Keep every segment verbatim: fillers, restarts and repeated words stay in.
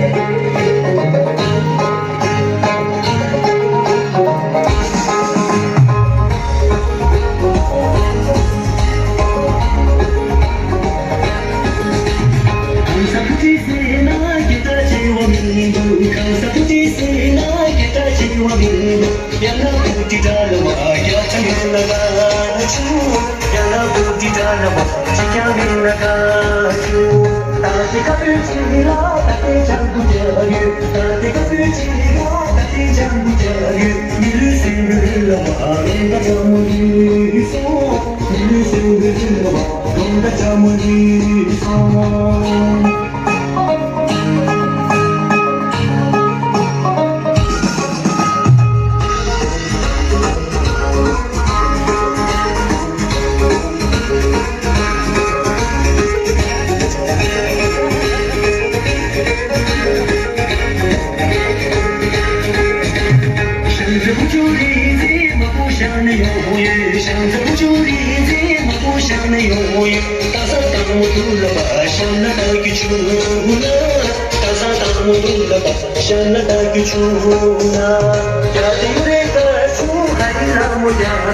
གང་ཟག་སུ་ཅིག་ཟེར་ན་སྐད་གྲགས་ཆེ་བ་མི་འདུག་གང་ཟག་སུ་ཅིག་ཟེར་ན་སྐད་གྲགས་ཆེ་བ་མི་འདུག་ཡང་ན་བུ་ཏི་ཏྲ་ལ་བ་རྒྱ་ཆ་མེད་ན་ག་ཆུ། ཡང་ན་བུ་ཏི་ཏྲ་ལ་བ་ཅི་ཀྱང་མེད་ན་ག་ཆུ། ད་ཏི་ཀ་པུ་ཅི་ལ་ད་ཏི་ཅང་བུ་རྒྱ་ཡོད། ད་ཏི་ཀ་པུ་ཅི་ལ་ད་ཏི་ཅང་བུ་རྒྱ་ཡོད། མི་ལུས་སེམས་ལུས་ལ་བ་མེད་ན་ཅང་མོ་ལུས་སོང་། མི་ལུས་སེམས་ལུས་ལ་བ་མེད་ན་ཅང་མོ་ལུས་སོང་། ཤ་ན་ད་གུ་ཆུ་ན། ཡ་ཏི་ཡུ་རེ་ག་ཆུ་ཧ་ཡི་ལ་མོ་ཡ་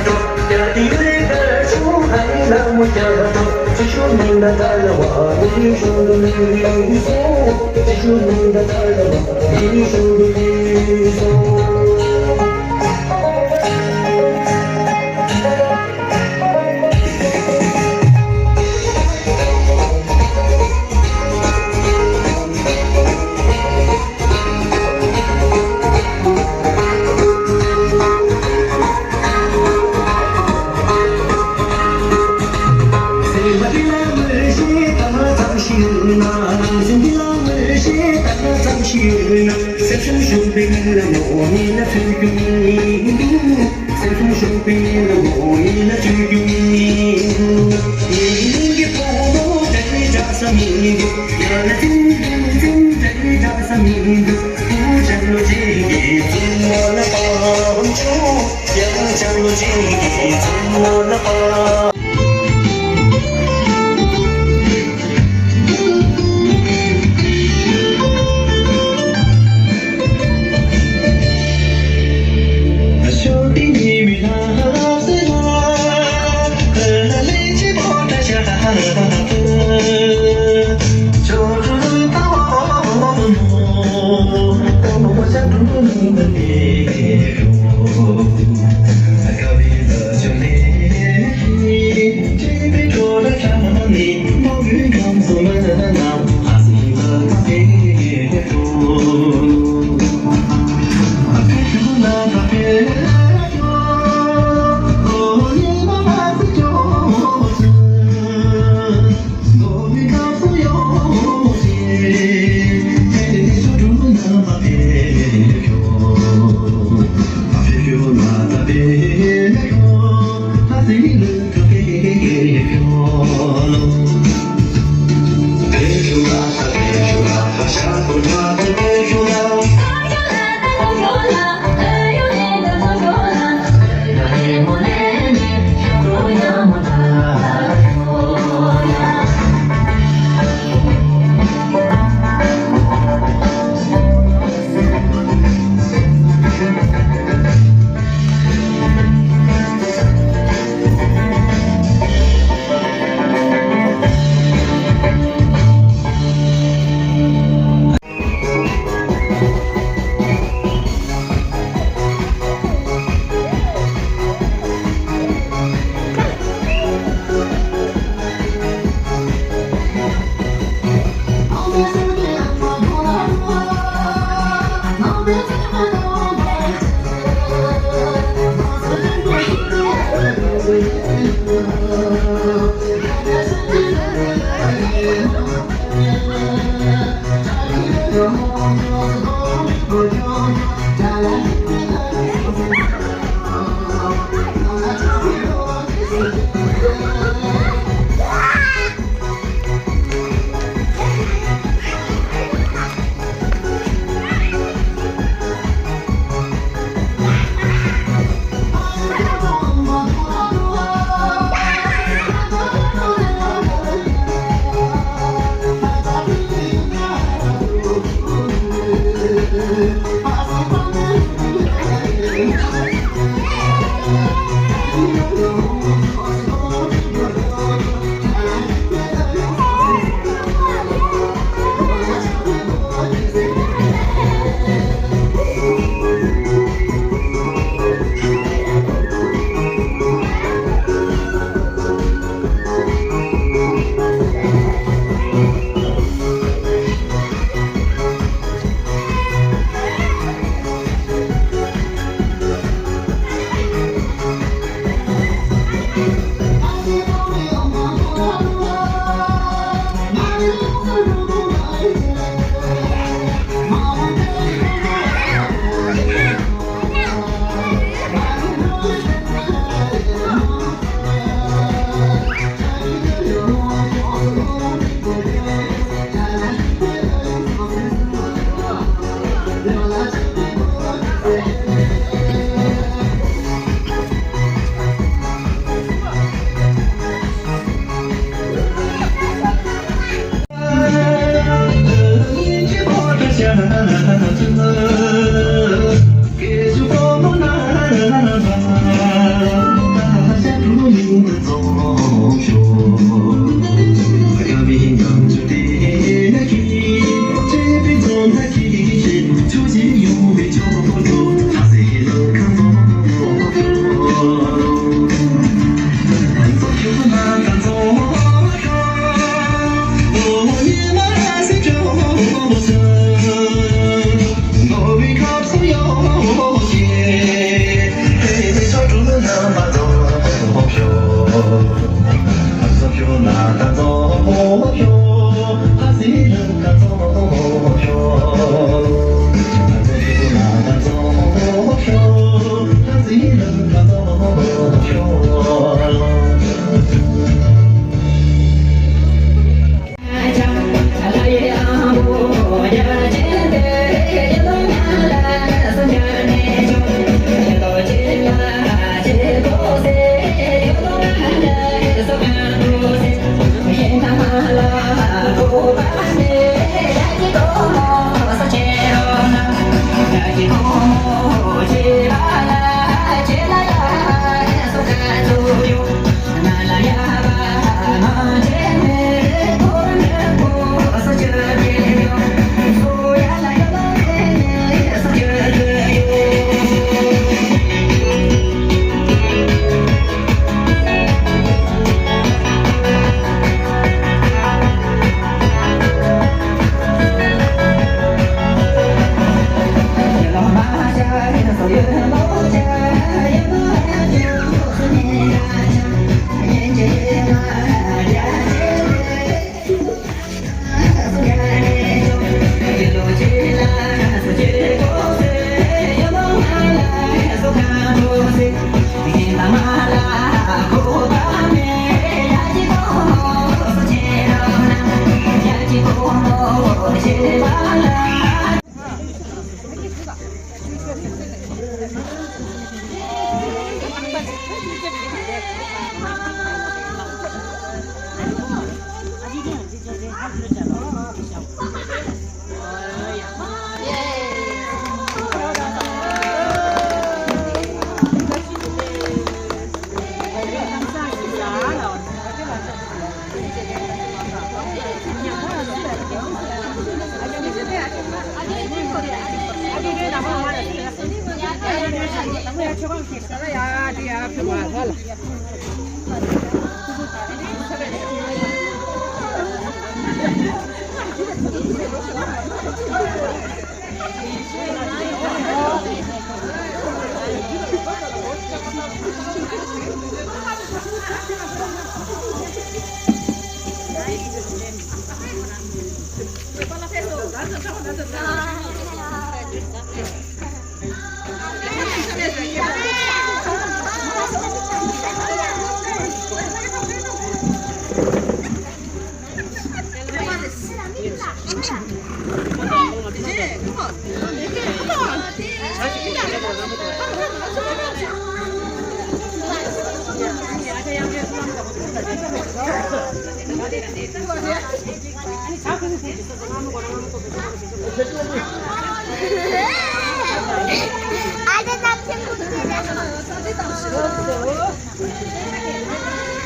ཏོ། ཡ་ཏི་ཡུ་རེ་ག་ཆུ་ཧ་ཡི་ལ་མོ་ཡ་ཏོ། ཅི་ཞུ་ནི་ན་ད་ལ་བ་མི་ཞུ་ལུ་ལུ་སོ། ཅི་ཞུ་ནི་ན་ད་ལ་བ་མི་ཞུ་ལུ་ལུ་སོ། སེམས་ཤུགས་ཤུགས་པའི་ལ་མོ་ཡིན་ན་ཚུལ་གྱུར་ཡིན། སེམས་ཤུགས་ཤུགས་པའི་ལ་མོ་ཡིན་ན་ཚུལ་གྱུར་ཡིན། ཡིན་གྱི་ཐོག་ཏུ་དྲན་འདྲ་ས་མི་འདུག་ཡང་ན་ཚིམ་ཚིམ་དྲན་འདྲ་ས་མི་འདུག་ཀུ་ཅང་ལོ་ཅིག་གི་ཚུལ་མོ་ལ་པའམ་ཅུ། ཡང་ཅང་ལོ་ཅིག་གི་ཚུལ་མོ་ལ་པ།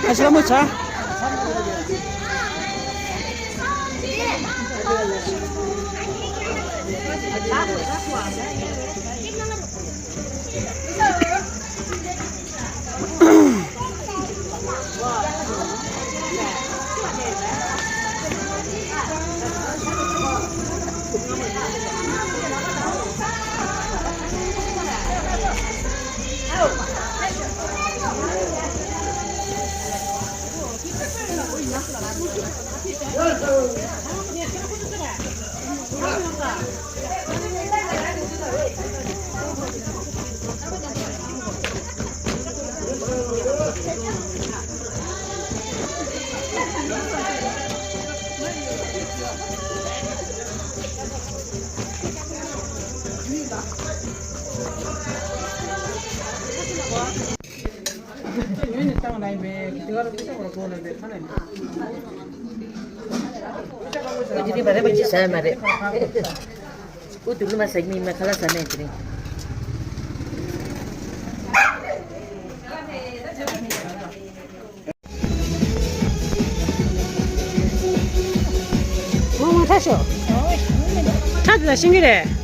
ཨ་ཤི་ལ་མོ་ཆ། ཨོ་དེ་རིང་བ་རེད་པ་ཅི་ཟ་ཡ་མ་རེད། ཨུ་དུ་ལུ་མ་ཟ་གི་མིན་མ་ཁ་ལག་ཟ་ནས་དེ་རིང་། ང་ང་ཁྲ་ཤོག་ཁྲ་དེ་ལ་ཤིང་གི་རེད།